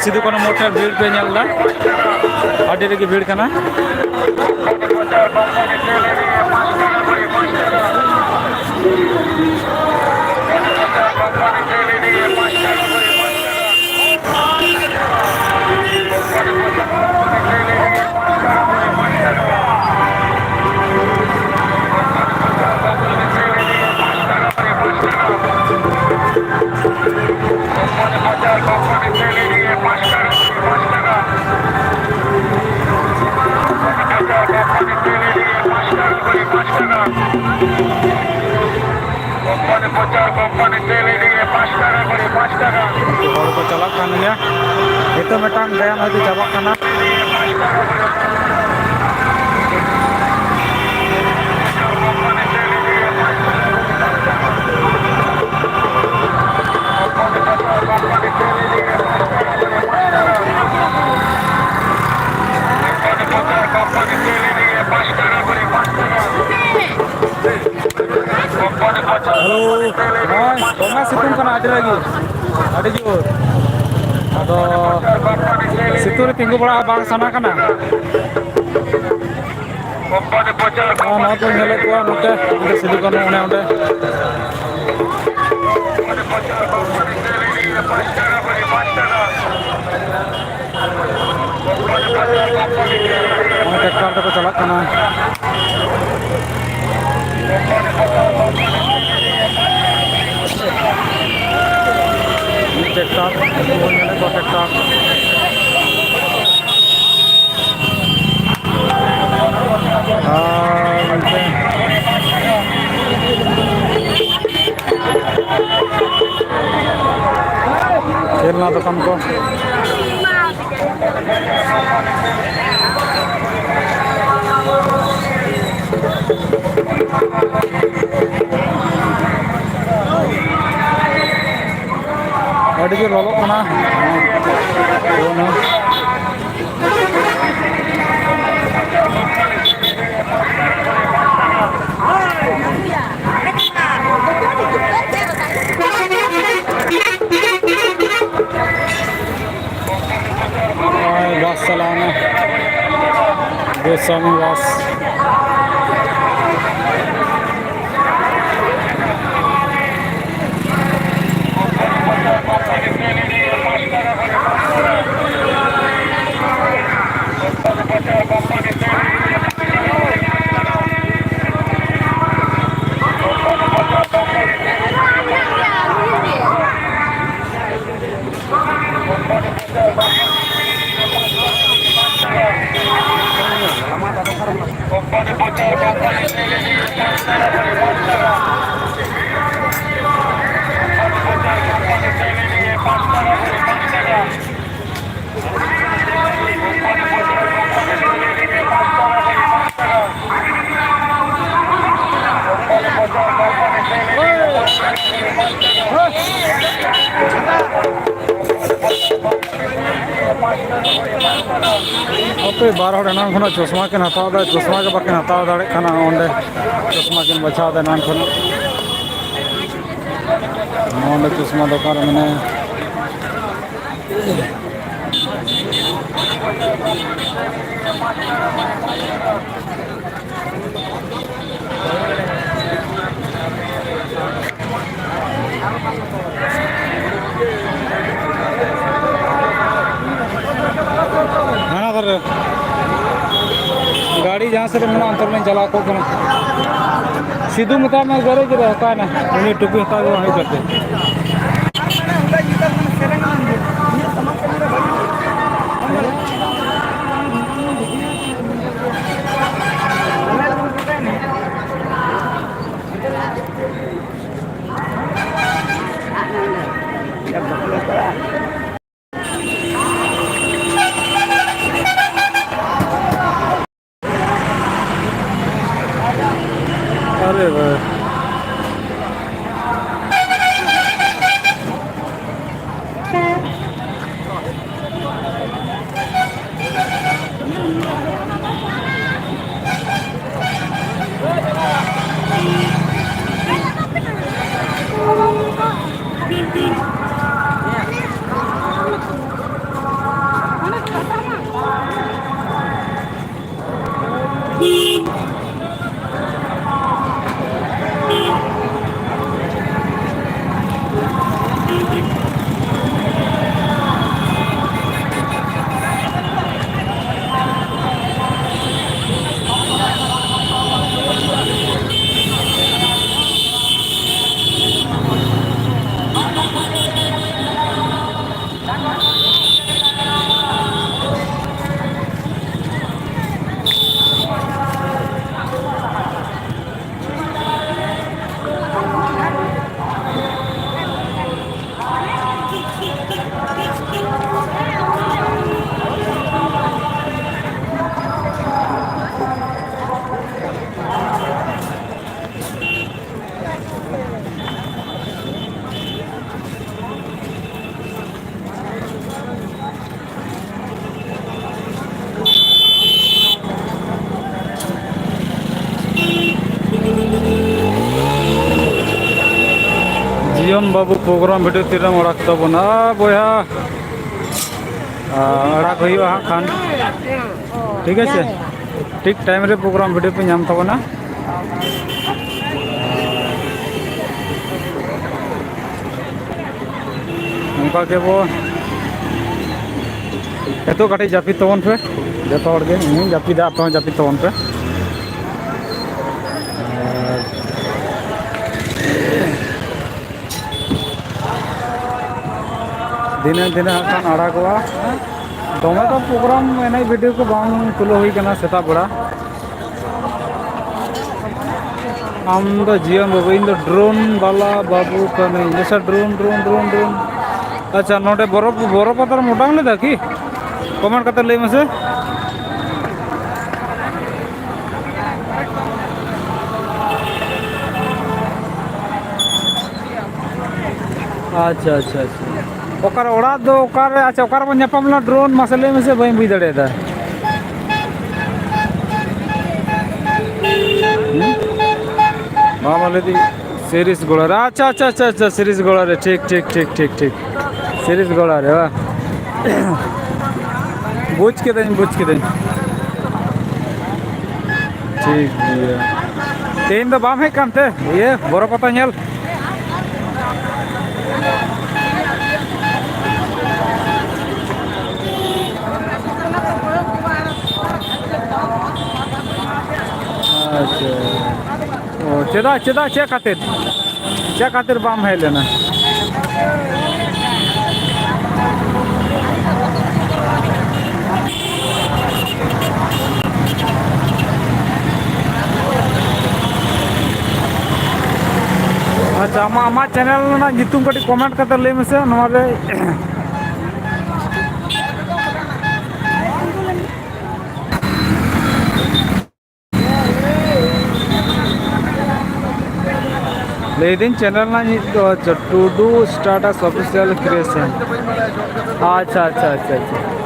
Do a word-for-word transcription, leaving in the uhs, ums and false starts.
ᱥᱤᱫᱩ ᱠᱟᱹᱱᱦᱩ ᱢᱳᱲ ᱴᱷᱮᱱ ᱵᱷᱤᱲ ᱯᱮ ᱧᱮᱞ ᱮᱫᱟ, ᱟᱹᱰᱤ ᱨᱟᱹᱜᱤ ᱵᱷᱤᱲ ᱠᱟᱱᱟ᱾ ᱦᱚᱲ ᱠᱚ ᱪᱟᱞᱟᱜ ᱠᱟᱱ ᱜᱮᱭᱟ᱾ ᱱᱤᱛᱚᱜ ᱢᱤᱫᱴᱟᱝ ᱜᱟᱭᱟᱱ ᱦᱚᱭᱛᱳ ᱪᱟᱵᱟᱜ ᱠᱟᱱᱟ᱾ ᱦᱮᱞᱳ, ᱦᱳᱭ, ᱫᱚᱢᱮ ᱥᱤᱛᱩᱝ ᱠᱟᱱᱟ ᱟᱹᱰᱤ ᱨᱟᱹᱜᱤ, ᱟᱹᱰᱤ ᱡᱳᱨ᱾ ᱟᱫᱚ ᱥᱤᱛᱩᱝ ᱨᱮ ᱛᱤᱸᱜᱩ ᱵᱟᱲᱟ ᱵᱟᱝ ᱥᱟᱱᱟ ᱠᱟᱱᱟ᱾ ᱟᱨ ᱱᱚᱣᱟ ᱠᱚ ᱧᱮᱞᱮᱫ ᱠᱚᱣᱟ ᱱᱚᱛᱮ, ᱚᱸᱰᱮ ᱥᱤᱫᱩ ᱠᱟᱹᱱᱦᱩ ᱚᱱᱮ ᱚᱸᱰᱮ᱾ ᱱᱚᱜᱼᱚᱭ ᱴᱨᱟᱠᱴᱟᱨ ᱛᱮᱠᱚ ᱪᱟᱞᱟᱜ ᱠᱟᱱᱟ᱾ ᱢᱤᱫ ᱴᱨᱟᱠᱴᱟᱨ, ᱩᱱᱠᱩ ᱵᱚᱱ ᱧᱮᱞᱮᱫ ᱠᱚᱣᱟ ᱴᱨᱟᱠᱴᱟᱨ᱾ ᱟᱨ ᱱᱚᱛᱮ ᱠᱷᱮᱞᱱᱟ ᱫᱚᱠᱟᱱ ᱠᱚ᱾ ᱟᱹᱰᱤ ᱡᱳᱨ ᱞᱚᱞᱚᱜ ᱠᱟᱱᱟ᱾ ᱜᱳᱥᱟᱢᱤ ᱵᱟᱥ᱾ ᱦᱟᱯᱮ, ᱵᱟᱨ ᱦᱚᱲ ᱮᱱᱟᱝ ᱠᱷᱚᱱᱟᱜ ᱪᱚᱥᱢᱟ ᱠᱤᱱ ᱦᱟᱛᱟᱣ ᱮᱫᱟ, ᱪᱚᱥᱢᱟ ᱜᱮ ᱵᱟᱹᱠᱤᱱ ᱦᱟᱛᱟᱣ ᱫᱟᱲᱮᱭᱟᱜ ᱠᱟᱱᱟ᱾ ᱚᱸᱰᱮ ᱪᱚᱥᱢᱟ ᱠᱤᱱ ᱵᱟᱪᱷᱟᱣ ᱮᱫᱟ ᱮᱱᱟᱝ ᱠᱷᱚᱱᱟᱜ᱾ ᱱᱚᱰᱮ ᱪᱚᱥᱢᱟ ᱫᱚᱠᱟᱱ ᱨᱮ ᱢᱮᱱᱟᱭᱟ᱾ ᱦᱟᱱᱟ ᱫᱷᱟᱨᱮ᱾ ᱜᱟᱹᱰᱤ ᱡᱟᱦᱟᱸ ᱥᱮᱫ ᱨᱮ ᱢᱮᱱᱟᱜᱼᱟ, ᱚᱱᱛᱮ ᱨᱮᱞᱤᱧ ᱪᱟᱞᱟᱣ ᱠᱚᱜ ᱠᱟᱱᱟ᱾ ᱥᱤᱫᱩ ᱢᱮᱛᱟᱭ ᱢᱮ, ᱜᱟᱹᱨᱮᱡᱽ ᱨᱮ ᱚᱠᱟᱭᱮᱱᱟ? ᱩᱱᱤ ᱴᱩᱯᱤ ᱦᱟᱛᱟᱣ ᱜᱮ ᱵᱟᱝ ᱦᱩᱭᱩᱜ ᱠᱟᱱ ᱛᱟᱭᱟ᱾ अरे भाई। ᱵᱟᱹᱵᱩ, program video ᱛᱤᱨᱮᱢ ᱟᱲᱟᱜ ᱛᱟᱵᱚᱱᱟ ᱵᱚᱭᱦᱟ? ᱟᱨ ᱟᱲᱟᱜ ᱦᱩᱭᱩᱜᱼᱟ ᱦᱟᱸᱜ ᱠᱷᱟᱱ, ᱴᱷᱤᱠ ᱟᱪᱷᱮ? ᱴᱷᱤᱠ time ᱨᱮ program video ᱯᱮ ᱧᱟᱢ ᱛᱟᱵᱚᱱᱟ᱾ ᱱᱚᱝᱠᱟ ᱜᱮᱵᱚ, ᱱᱤᱛᱚᱜ ᱠᱟᱹᱴᱤᱡ ᱡᱟᱹᱯᱤᱫ ᱛᱟᱵᱚᱱ ᱯᱮ ᱡᱚᱛᱚ ᱦᱚᱲ ᱜᱮ, ᱤᱧ ᱦᱚᱸᱧ ᱡᱟᱹᱯᱤᱫᱟ, ᱟᱯᱮ ᱦᱚᱸ ᱡᱟᱹᱯᱤᱫ ᱛᱟᱵᱚᱱ ᱯᱮ᱾ ᱟᱨ ᱫᱤᱱᱟᱹᱢ ᱫᱤᱱᱟᱹᱢ ᱦᱟᱸᱜ ᱠᱷᱟᱱ ᱟᱲᱟᱜᱚᱜᱼᱟ᱾ ᱫᱚᱢᱮ ᱫᱚ program ᱮᱱᱮᱡ video ᱠᱚ ᱵᱟᱝ ᱛᱩᱞᱟᱹᱣ ᱦᱩᱭ ᱠᱟᱱᱟ ᱥᱮᱛᱟᱜ ᱵᱮᱲᱟ᱾ ᱟᱢ ᱫᱚ ᱡᱤᱭᱚᱱ ᱵᱟᱹᱵᱩ, ᱤᱧ ᱫᱚ drone ᱵᱟᱞᱟ ᱵᱟᱹᱵᱩ ᱠᱟᱹᱱᱟᱹᱧ᱾ ᱟᱪᱪᱷᱟ, drone, drone, drone, drone᱾ ᱟᱪᱪᱷᱟ, ᱱᱚᱰᱮ ᱵᱚᱨᱚ, ᱵᱚᱨᱚ ᱯᱟᱛᱟᱨᱮᱢ ᱚᱰᱟᱣ ᱞᱮᱫᱟ ᱠᱤ? Comment ᱠᱟᱛᱮ ᱞᱟᱹᱭ ᱢᱮᱥᱮ᱾ ᱟᱪᱪᱷᱟ, ᱟᱪᱪᱷᱟ, ᱟᱪᱪᱷᱟ᱾ ᱚᱠᱟᱨᱮ ᱚᱲᱟᱜ ᱫᱚ ᱚᱠᱟᱨᱮ? ᱟᱪᱪᱷᱟ, ᱚᱠᱟᱨᱮᱵᱚᱱ ᱧᱟᱯᱟᱢ ᱞᱮᱱᱟ? Drone, ᱢᱟᱥᱮ ᱞᱟᱹᱭ ᱢᱮᱥᱮ, ᱵᱟᱹᱧ ᱵᱩᱡᱽ ᱫᱟᱲᱮᱭᱟᱫᱟ᱾ ᱦᱩᱸ? ᱢᱟ, ᱢᱟ ᱞᱟᱹᱭ ᱫᱟᱹᱧ, ᱥᱤᱨᱤᱥ ᱜᱚᱲᱟ ᱨᱮ᱾ ᱟᱪᱪᱷᱟ, ᱟᱪᱪᱷᱟ, ᱟᱪᱪᱷᱟ, ᱟᱪᱪᱷᱟ, ᱥᱤᱨᱤᱥ ᱜᱚᱲᱟ ᱨᱮ᱾ ᱴᱷᱤᱠ, ᱴᱷᱤᱠ, ᱴᱷᱤᱠ, ᱴᱷᱤᱠ, ᱴᱷᱤᱠ᱾ ᱥᱤᱨᱤᱥ ᱜᱚᱲᱟ ᱨᱮ, ᱵᱟᱝ? ᱵᱩᱡᱽ ᱠᱮᱫᱟᱹᱧ, ᱵᱩᱡᱽ ᱠᱮᱫᱟᱹᱧ᱾ ᱴᱷᱤᱠ ᱜᱮᱭᱟ᱾ ᱛᱮᱦᱮᱧ ᱫᱚ ᱵᱟᱢ ᱦᱮᱡ ᱠᱟᱱᱛᱮ ᱤᱭᱟᱹ ᱵᱚᱨᱚ ᱯᱟᱛᱟ ᱧᱮᱞ? ᱟᱪᱪᱷᱟ᱾ ᱚ, ᱪᱮᱫᱟᱜ, ᱪᱮᱫᱟᱜ, ᱪᱮᱫ ᱠᱷᱟᱹᱛᱤᱨ? ᱪᱮᱫ ᱠᱷᱟᱹᱛᱤᱨ ᱵᱟᱢ ᱦᱮᱡ ᱞᱮᱱᱟ? ᱟᱪᱪᱷᱟ, ᱟᱢᱟᱜ, ᱟᱢᱟᱜ channel ᱨᱮᱱᱟᱜ ᱧᱩᱛᱩᱢ ᱠᱟᱹᱴᱤᱡ comment ᱠᱟᱛᱮ ᱞᱟᱹᱭ ᱢᱮᱥᱮ ᱱᱚᱣᱟ ᱨᱮ᱾ ᱞᱟᱹᱭᱫᱟᱹᱧ channel ᱨᱮᱱᱟᱜ ᱧᱩᱛᱩᱢ ᱫᱚ ᱦᱚᱪᱪᱷᱮ ᱴᱩᱰᱩ Status Official Creation᱾ ᱟᱪᱪᱷᱟ, ᱟᱪᱪᱷᱟ, ᱟᱪᱪᱷᱟ, ᱟᱪᱪᱷᱟ᱾